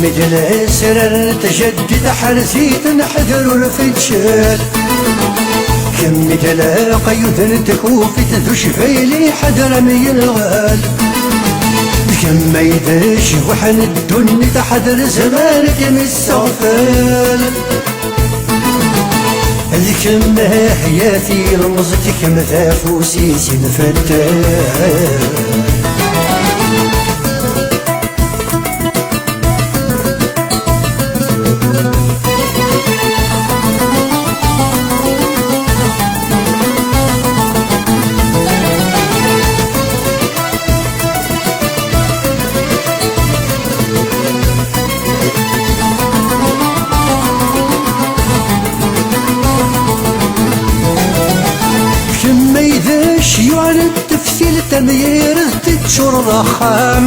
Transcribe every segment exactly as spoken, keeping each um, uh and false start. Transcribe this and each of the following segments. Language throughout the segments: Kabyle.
D lesrar n tjaddit ḥerz-it, neḥder ur feččel. Kemm i d lqayud n tkufit d ucbayli, ḥder am yelɣel. D kemm ay d ccbuḥ n ddunit, ḥder zzman i kem-isseɣfel. D kemm, ah, yati, ilmeẓ-ik, kemm d afus-is inefetten. Kemm ay d cceyɛa n teftilt, am yired teččureḍ axxam.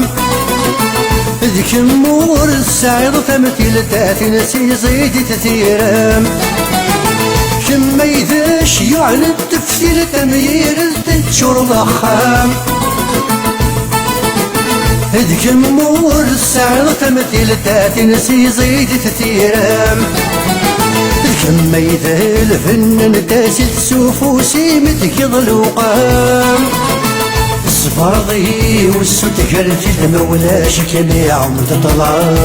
D kemm ur tesɛiḍ tamtilt, a tin s iẓid i ttirem. Kemm ay d cceyɛa n teftilt, am yired teččureḍ axxam. D kemm ur tesɛiḍ tamtilt, a tin s iẓid i ttirem. D kemm ay d lbenna n tasilt s ufus-im i tgiḍ lewqam. Ṣṣber-iyi, ussu tger-d, ma ulac-ikem iɛum-d ṭṭlam.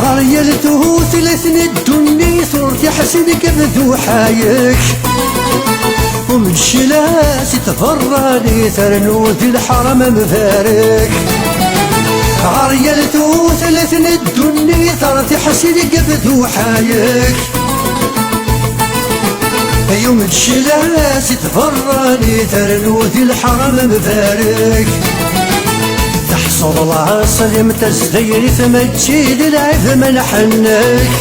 Ɣer yal tutlayt n ddunit, ur t-iḥsin deg abduḥ-ik. Umecla si tberranit, rnu di lḥaram ambarek. Ɣer yal tutlayt n ddunit, ur t-iḥsin deg abduḥ-ik. Ay umecla si tberranit, rnu di lḥaram ambarek. Teḥṣuḍ laṣel-im tazdayrit, mačči d lɛib ma nḥennek.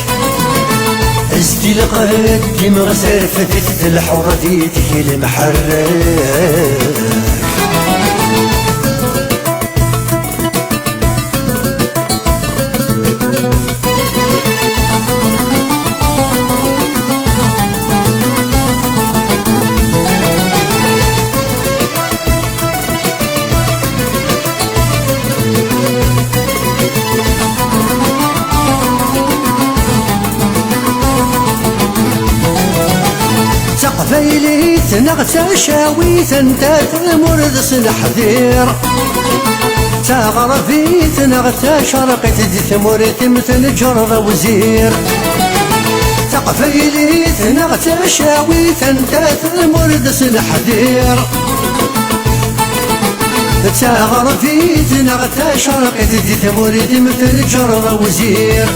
Zdi lqedd-im ɣer terfedit, d lḥur di tgil mḥerrek. D taqbaylit neɣ d tacawit, anta tamurt s leḥdir? D taɣerbit neɣ d tacerqit, di tmurt-im tneǧreḍ awzir? D taqbaylit neɣ d tacawit, anta tamurt s leḥdir? D taɣerbit neɣ d tacerqit, di tmurt-im tneǧreḍ awzir?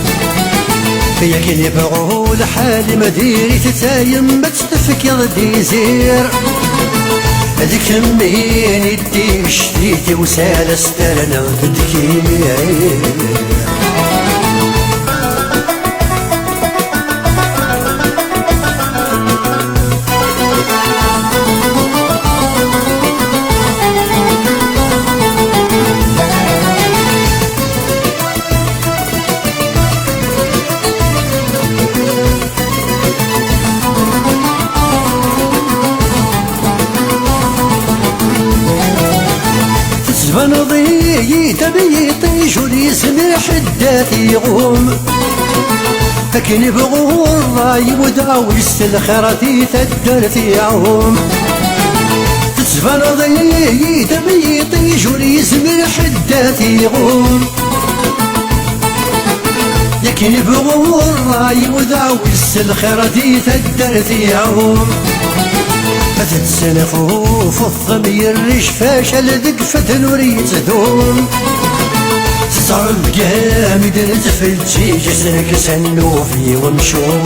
Yakan ibɣu lḥal, ma diri-t tayemmat tefkiḍ-d izir. D kemmi i d-ictit i usal asterneɣ-d deg-i. Tettbaneḍ-iyi-d am yiṭij ur yezmir ḥedd ad t-iɣum. Akken ibɣu ṛṛay-iw d awis, lxir di taddart iɛum. Tettbaneḍ-iyi-d am yiṭij ur yezmir ḥedd ad t-iɣum. Yakan ibɣu ṛṛay-iw d awis, lxir di taddart iɛum. Ad tettsenfufuḍ am yirrij, facal deg fadden ur yettdum. Teẓriḍ deg amid nettfeǧǧiǧ, isrek s annuf i wemcum.